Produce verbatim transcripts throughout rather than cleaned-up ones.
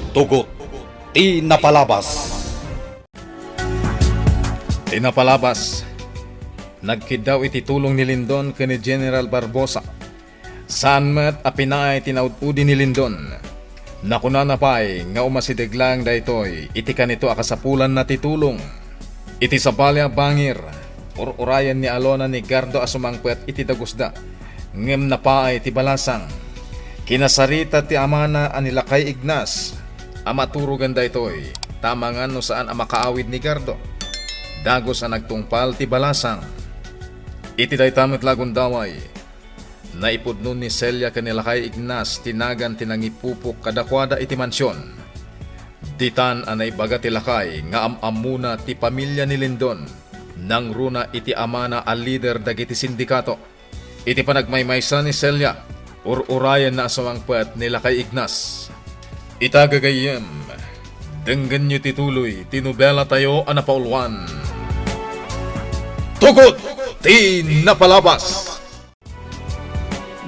Tugot ti napalabas. Ti napalabas, nagkiddaw iti tulong ni Lindon ken ni General Barbosa. Saan met a pinaay ti naud-udi ni Lindon. Nakunana pay nga umasideg laeng daytoy iti kanito a kasapulanna ti tulong. Iti sabali a bangir, ur-urayen ni Alona ni Gardo a sumangpet iti dagusda, ngem napaay ti balasang. Kinasarita ti amana a ni Lakay Ignas a maturogen daytoy, ta amangan no saan a makaawid ni Gardo. Dagus a nagtungpal ti balasang. Iti dayta met la a gundaway, naipudno ni Celia ken ni Lakay Ignas ti nagan ti nangipupok kadakuada iti mansion. Ditan a naibaga ti lakay nga am-ammona ti pamilia ni Lindon, nangruna iti amana a lider dagiti sindikato. Iti panagmaymaysa ni Celia, ur-urayenna a sumangpet ni Lakay Ignas. Ita gagayyem, denggenyo ti tuloy ti nobelatayo a napauluan, Tugot ti Napalabas.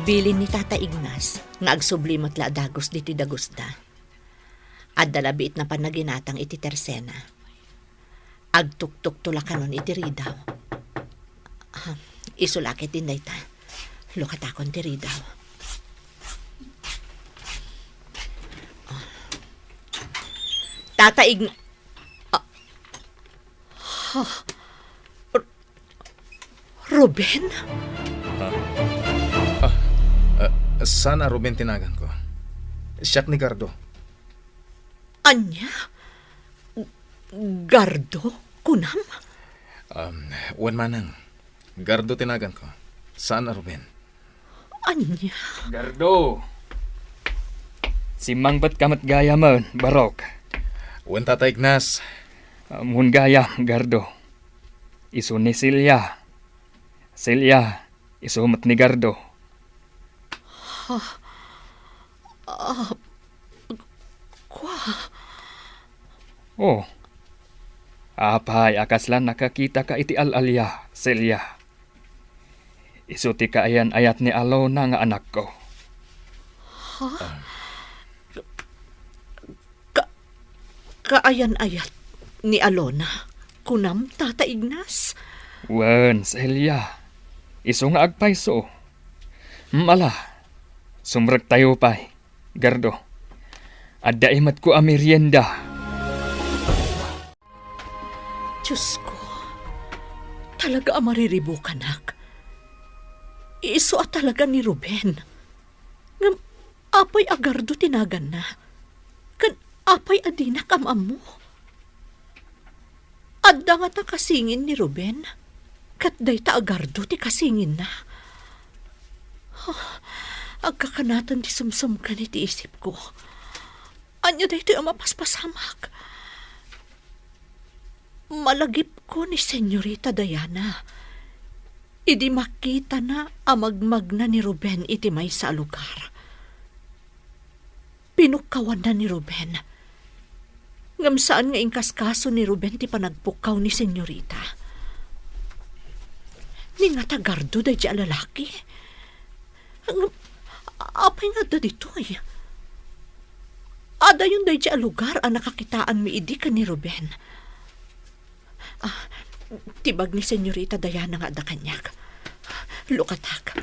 Bilin ni Tata Ignas nga agsubli met la a dagus ditoy dagusda. Adda la biit napan naginatang iti tersena. Agtuktukto la kanon iti ridaw. Ah, isu la ket din dayta. Lukatakon ti ridaw. Ah. Tata Ign-, ah. Ah. R-, Ruben? Ah. Ah, ah, saan a Ruben ti naganko. Siak ni Gardo. Ania? Gardo, kunam? Um, wen manang. Gardo ti naganko. Saan a Ruben. Ania? Gardo! Simmangpetka met gayamen, Barok. Wen, Tata Ignas. Um, wen gayam, Gardo. Isu ni Celia. Celia, isu met ni Gardo. Ha? Ah, kua? Oh. Apay a kasla nakakitaka iti al-alia, Celia? Isu ti kaayan-ayat ni Alona nga anakko. Ha? Ka-, kaayan-ayat ni Alona, kunam, Tata Ignas? Wen, Celia. Isu nga agpayso. Mala, sumrektayo pay, Gardo. Adda imetko a merienda. Diosko, talaga a mariribukanak. Isu a talaga ni Ruben. Ngem apay a Gardo ti naganna? Ken apay a dinak am-ammo? Adda ngata kasingin ni Ruben, ket dayta a Gardo ti kasinginna. Ah, agkakanaten ti sumsumken iti isipko. Ania daytoy a mapaspasamak? Malagipko ni Señorita Diana idi makitana a magmagna ni Ruben iti maysa a lugar. Pinukkawanna ni Ruben. Ngem saan nga inkaskaso ni Ruben ti panagpukkaw ni Señorita. Ni ngata Gardo daydiay a lalaki? Ngem apay nga adda ditoy? Adayon daydiay a lugar a nakakitaanmi idi ken ni Ruben. Ah, ti bag ni Señorita Diana nga adda kaniak. Lukatak.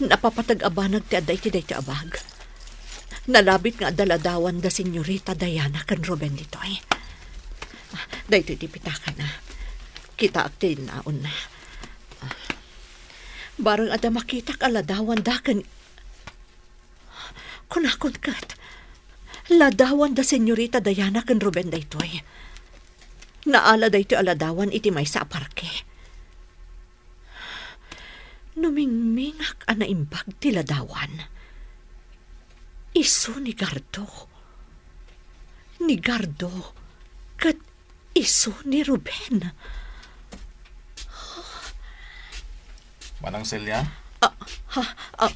Napapateg a banag ti adda iti daytoy a bag. Nalabit nga adda ladawan da Señorita Diana ken Ruben ditoy. Ah, daytoy ti pitakana. Kitaak ti innaonna. Ah, bareng adda makitak a ladawan da ken Kunakon ket, ladawan da Señorita Diana ken Ruben daytoy. Naala daytoy a ladawan iti maysa a parke. Numingmingak a naimbag ti ladawan. Isu ni Gardo. Ni Gardo ket isu ni Ruben. Manang Celia? Ah, ha, ah.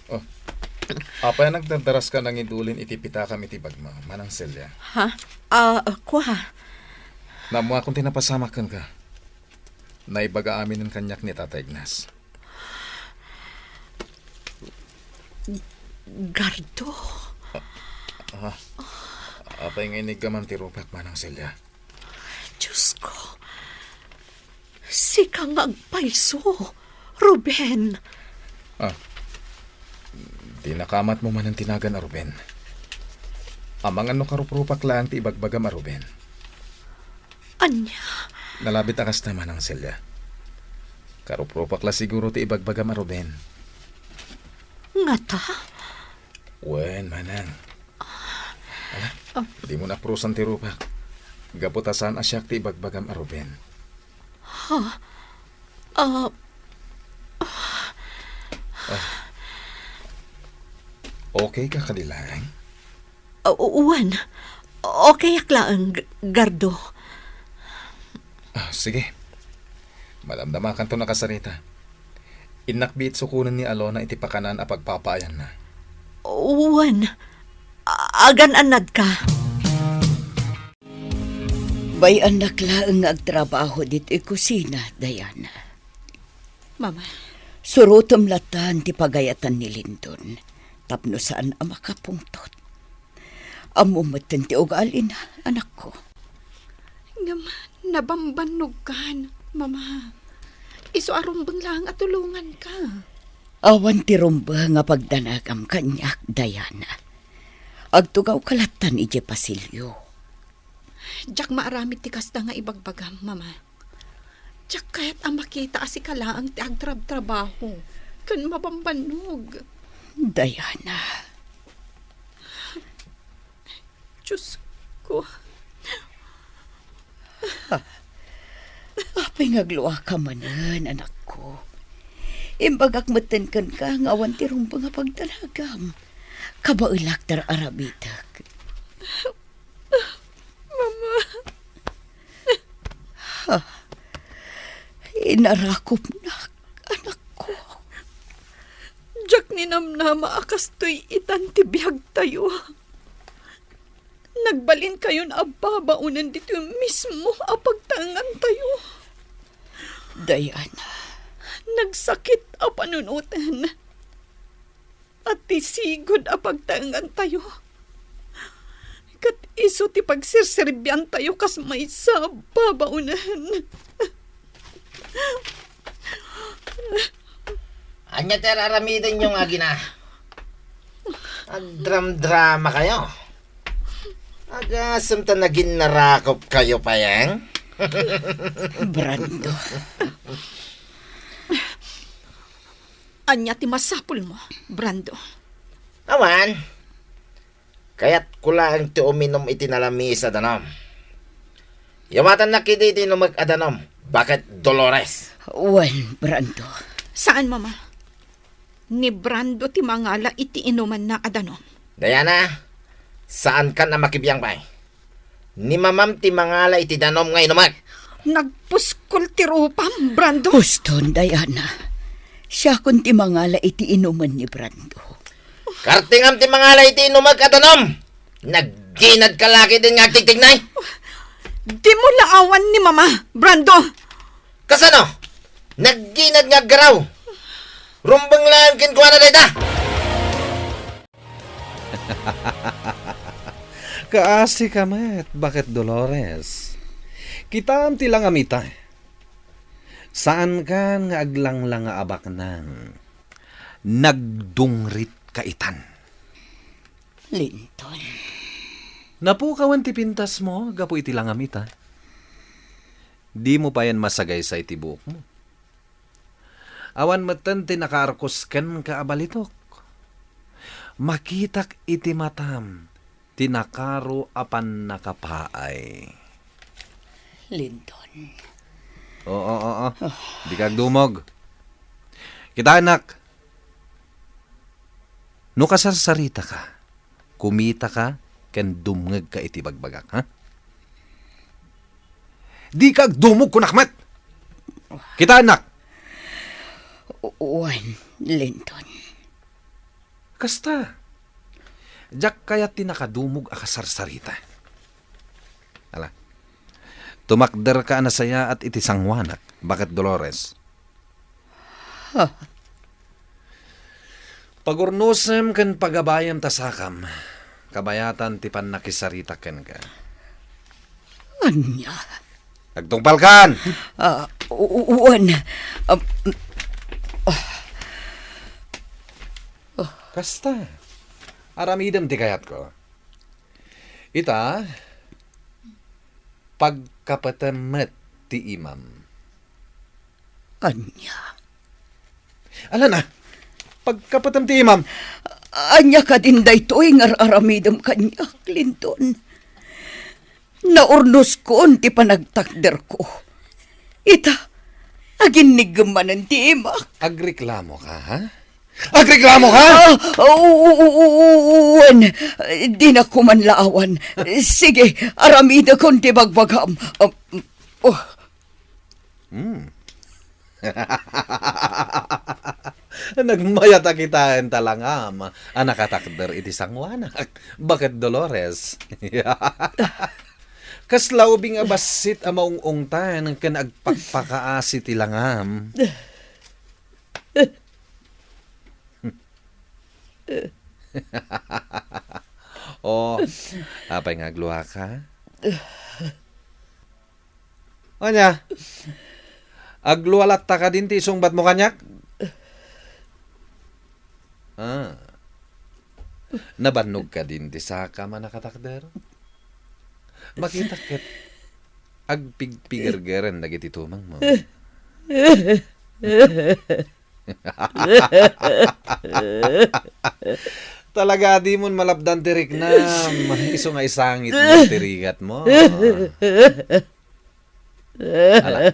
Oh. Apay a nagdardaraska nangidulin iti pitakam iti bagmo, Manang Celia? Ha? Ah, kua. Naammoakon ti napasamak kenka. Naibaga aminen kaniak ni Tata Ignas. Gardo. Ah, apay nga iniggamam ti rupak, Manang Celia? Diyos ko, sika nga agpayso, Ruben. Ah, di nakamatmo manen ti nagan a Ruben. Amangan no karuprupak laeng ti ibagbagam a Ruben. Ania? Nalabit a kasta, Manang Celia. Karuprupak la siguro ti ibagbagam a Ruben. Ngata? Wen, Manang. Ala, ah, dimo napurosan ti rupak. Gapu ta saan a siak ti ibagbagam a Ruben. Ha? Ah. Ah. Okay ka kadi laeng? Ah, u-, wen. Okay ak laeng, G-, Gardo. Ah, sige. Madamdamakanto nakasarita. Innak biit sukonen ni Alona iti pakanan a pagpapaayanna. Wen, a-, agan-annadka. Bay-annak laeng nga agtrabaho ditoy kusina, Diana. Mama. Surotem latan ti pagayatan ni Lindon tapno saan a makapungtot. Ammom metten ti ugalina, anakko. Ngem nabambannogkan, Mama. Isu a rumbeng laeng a tulonganka. Awan ti rumbeng a pagdanagam kaniak, Diana. Agtugawka lattan idiay pasilio. Diak maaramid ti kasta nga ibagbagam, Mama. Diak kayat a makita a sika laeng ti agtrabtrabaho ken mabambannog. Diana. Diyos ko. Ha? Apay nga agluaka manen, anakko? Imbagak metten kenka nga awan ti rumbeng a pagdanagam. Kabaelak ti ar-aramidek. Mama. Ha? Inarakopnak, anakko. Diak ninamnama a kastoy itan ti biagtayo. Nagbalinkayon a babaonen ditoy mismo a pagtaengantayo. Diana. Nagsakit a panunoten. A ti sigud a pagtaengantayo ket isu ti pagserserbiantayo kas maysa a babaonen. Ania ti ar-aramidenyo nga agina? Agdramdramakayo? Agasem ta naginnarakopkayo pay, eh? Brando. Ania ti masapulmo, Brando? Awan. Kayatko laeng ti uminum iti nalamis a danum. Yawatannak idi ti inumek a danum, Baket Dolores. Wen, Brando. Saan, Mama. Ni Brando ti mangala iti inumanna a danum. Diana, saankan a makibiang pay. Ni mamam ti mangala iti danum nga inumek. Nagpuskol ti rupam, Brando. Uston, Diana. Siakon ti mangala iti inumen ni Brando. Kartingam ti mangala iti inumek a danum. Nagginadka la ketdin nga agtigtignay. Dimo laawan ni Mama, Brando. Kasano? Nagginad nga aggaraw. Rumbeng laeng kenkuana dayta. Kaasika met, Baket Dolores. Kitaem ti langam ita. Saankan nga aglanglang nga abaknang. Nagdungritka itan. Linton. Napukawen ti pintasmo gapu iti langam ita. Dimo payen masagaysay ti buokmo. Awan metten ti nakaarkus kenka a balitok. Makitak iti matam ti nakaro a pannakapaay. Lindon. Oo, oo. Dika agdumog. Kitaennak. No kasarsaritaka, kumitaka ken dumngegka iti bagbagak, ha? Dika agdumog, kunak met! Kitaennak! Wen, Linton. Kasta, diak kayat ti nakadumog a kasarsarita. Ala, tumakderka a nasayaat iti sangoanak, Baket Dolores. Ha? Pagurnosem ken pagabayem ta sakam, kabayatan ti pannakisaritak kenka. Ania? Agtungpalkan! Ah, u-, u-, wen. Ah, mm, ah. Kasta, aramidem ti kayatko. Ita, pagkapetem met ti imam. Ania? Ala na, pagkapetem ti imam. Ania kadin daytoy nga ar-aramidem kaniak, Clinton? Naurnoskon ti panagtakderko. Ita, aginniggem manen ti imak. Agreklamo ka, ha? Agreklamo ka? Ah, u-, u-, u-, u-, wen, dinak man laawan. Sige, aramidekon ti bagbagam. Ah, oh. Hmm. Nagmayat a kitaen ta langam a nakatakder iti sangoanak. Baket Dolores. Kasla ubing a bassit a maung-ungtan ken agpakpakaasi ti langam. Oh, apay nga agluaka? Ania? Aglualatta kadin ti isungbatmo kaniak? Ah. Nabannog kadin ti sakam a nakatakder? Makitak ket agpigpigergeren dagiti tumengmo. Talaga a dimon malapdan ti riknam, isu nga isangitmo ti rigatmo. Ala,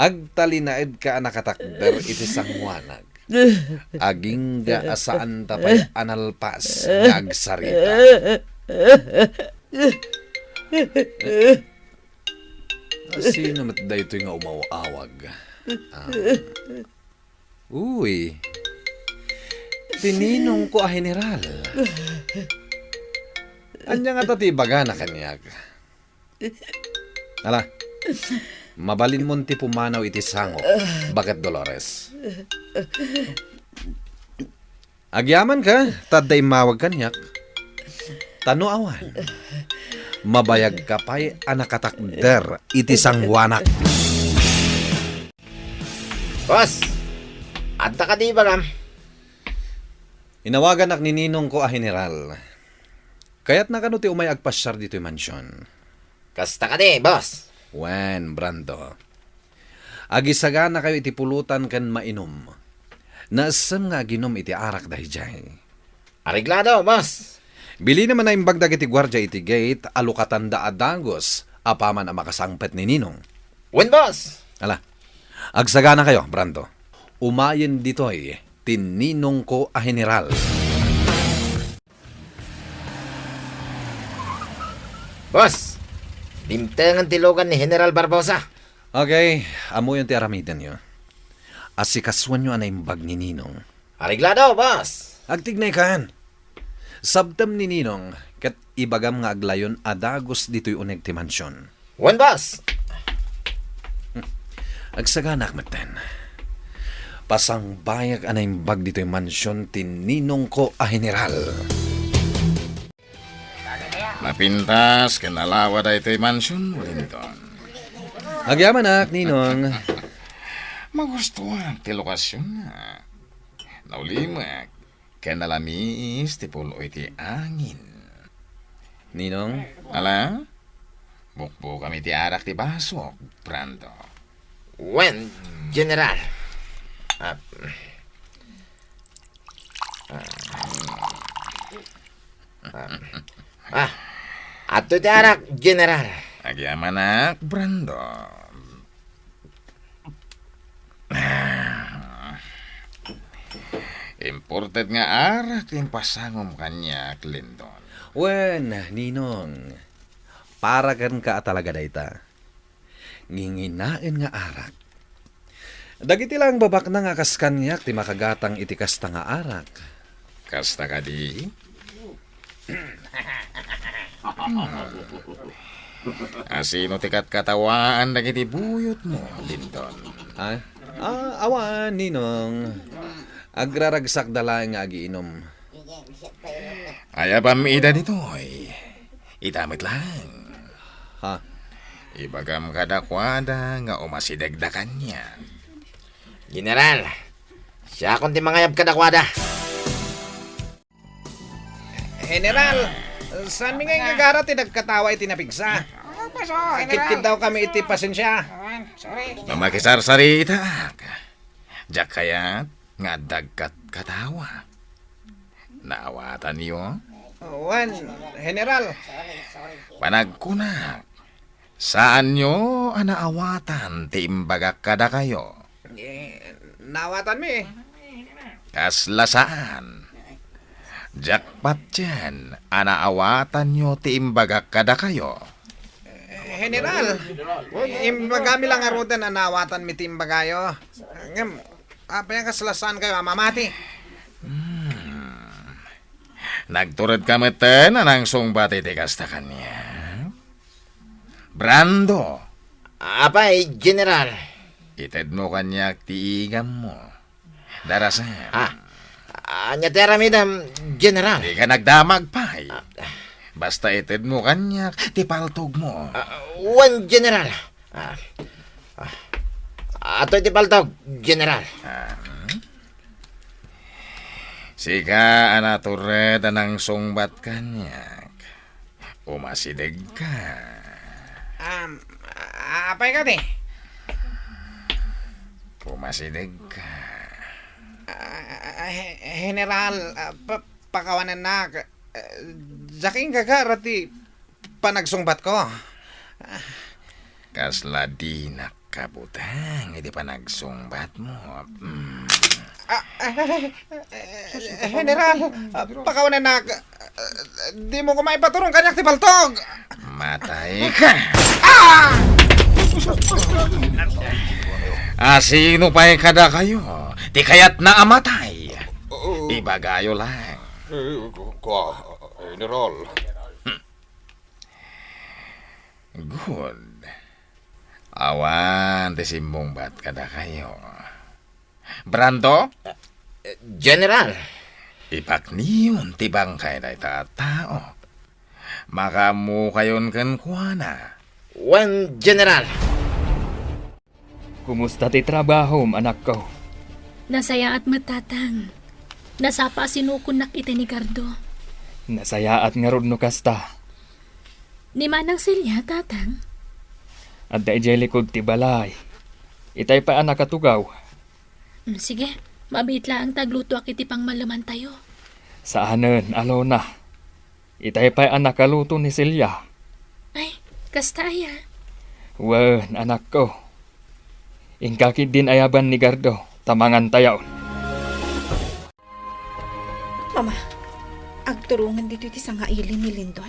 agtalinaedka a nakatakder iti sangoanak. Agingga a saanta pay a nalpas nga agsarita. Sino met daytoy nga umaw-awag? Ah. Uy. Ti ninongko a general. Ania ngata ti ibagana kaniak? Ala, mabalinmon ti pumanaw iti sangok, Baket Dolores. Agyamanka, ta adda immawag kaniak. Ta no awan, mabayagka pay a nakatakder iti sangoanak. Boss, adda kadi ibagam? Inawaganak ni ninongko a general. Kayatna kano ti umay agpasiar ditoy mansion? Kasta kadi, boss. Wen, Brando. Agisaganakayo iti pulotan ken mainum. Naessem nga aginum iti arak daydiay. Areglado, boss. Bilinem a naimbag dagiti guardia iti gate a lukatanda a dagus apaman a makasangpet ni Ninong. Wen, boss. Ala, agsaganakayo, Brando. Umayen ditoy ti ninongko a general. Boss, dimtengen ti lugan ni General Barbosa. Okay, ammoyon ti aramidenyo. Asikasuenyo a naimbag ni Ninong. Areglado, boss. Agtignay kan. Sabtem ni Ninong ket ibagam nga aglayon a dagus ditoy uneg ti mansion. Wen, boss. Agsaganak metten. Pasangbayak a naimbag ditoy mansion ti ninongko a general. Napintas ken nalawa daytoy mansion, Clinton. Agyamanak, Ninong. Magustuak ti lokasionna. Naulimek ken nalamiis ti pulo iti angin. Ninong? Ala? Bukbukam iti arak ti basok, Brando. Wen, General. Ah. Ah. Ah. Ah. Adtoy ti arak, General. Agyamanak, Brando. Ah. Imported nga arak ti impasangom kaniak, Clinton. Wen, Ninong. Para kenka a talaga dayta. Nginginaen nga arak. Dagiti laeng babaknang a kas kaniak ti makagatang iti kasta nga arak. Kasta kadi? Hmm. Asino ti katkatawaan dagiti buyotmo, Clinton? Ah, ah, awan, Ninong. Agraragsakda laeng nga agiinum. Ay, apam ida ditoy. Ita met laeng. Ha? Ibagam kadakuada nga umasidegda kaniak. General, siakon ti mangayab kadakuada. General, saanmi nga ingagara ti nagkatawa iti napigsa? Agkidkiddawkami iti pasensia. Sorry. No makisarsaritaak, diak kayat nga adda agkatkatawa. Naawatanyo? Wen, General. Panagkunak, saanyo a naawatan ti imbagak kadakayo. Eh, naawatanmi. Kasla saan. Diak patien a naawatanyo ti imbagak kadakayo. Eh, General, imbagami la ngaruden a naawatanmi ti imbagayo. Ngem, apay a kasla saankayo a mamati? Hmm. Nagturedka metten a nangsungbat iti kasta kaniak? Brando. Apay, General? Itedmo kaniak ti igammo. Darasem. Ah, ania ti aramidem, General? Dika nagdamag pay. Ah. Basta itedmo kaniak ti paltogmo. Ah, wen, General. Ah, ah, atoy ti paltog, General. Ah, hmm? Sika a natured a nangsungbat kaniak. Umasidegka. Am, a-, apay kadi? Umasidegka. Ah, ah, He-, General, ah, pa-, pakawanennak. Ah, diak ingagara ti panagsungbatko. Kasla dinak kabuteng iti panagsungbatmo. Mm. Ah, eh, eh, General, ah, pakawanennak, ah, dimo koma ipaturong kaniak ti paltog. Matayka. Ah! Asino pay kadakayo ti kayatna a matay? Ibagayo laeng. Eh, kua, General. Hmm. Good. Awan ti simmungbat kadakayo. Brando? Eh, General. Ipakniyon ti bangkay dayta a tao. Makaammokayon kenkuana. Wen, General. Kumusta ti trabahom, anakko? Nasayaat met, Tatang. Nasapa a sinukonnak iti ni Gardo. Nasayaat ngarud no kasta. Ni Manang Celia, Tatang? Adda idiay likod ti balay. Itay pay a nakatugaw. Mm, sige, mabiit laeng ta aglutoak iti pangmallemantayo. Saanen, Alona. Itay pay a nakaluto ni Celia. Ay, kasta aya? Wen, anakko. Inka ketdin ayaban ni Gardo, ta mangantayon. Mama, agturongen ditoy ti sangaili ni Lindon.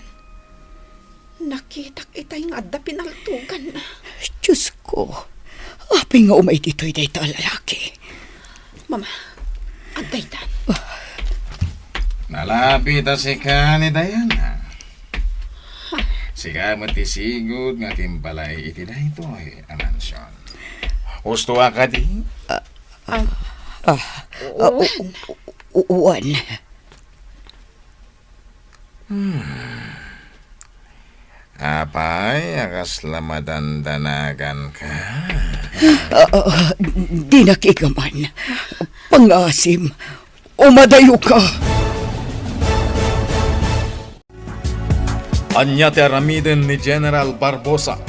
Nakitak itay nga adda pinaltogan. Diyos ko, apay nga umay ditoy dayta a lalaki? Mama, adda itan. Nalabit a sika ni Diana. Sika met ti sigud nga agimbalay iti daytoy a mansion. Husto a kadi? Ah, ah, ah, u-, Wen. U-, u-, wen. Hmm. Apay a kasla madandanaganka? Ah, ah, dinak igaman. Pangasim, umadayoka. Ania ti aramiden ni General Barbosa?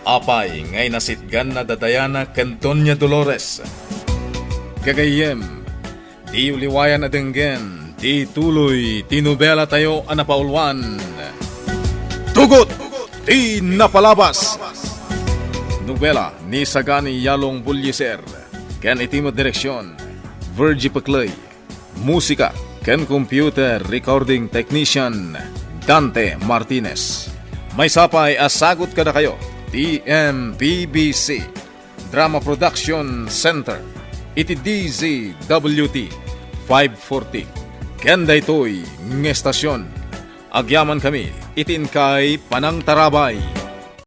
Apay nga inasitganna da Diana ken Doña Dolores? Gagayyem, diyo liwayan a denggen ti tuloy ti nobelatayo a napauluan, Tugot ti Napalabas. Nobela ni Sagani Yalong Bullieser ken iti met direksion, Virgie Pecley. Musika ken computer recording technician, Dante Martinez. Maysa pay a sagut kadakayo ti M P B C Drama Production Center iti D Z W T five forty. Ken daytoy nga estasion, agyamankami iti inkay panangtarabay.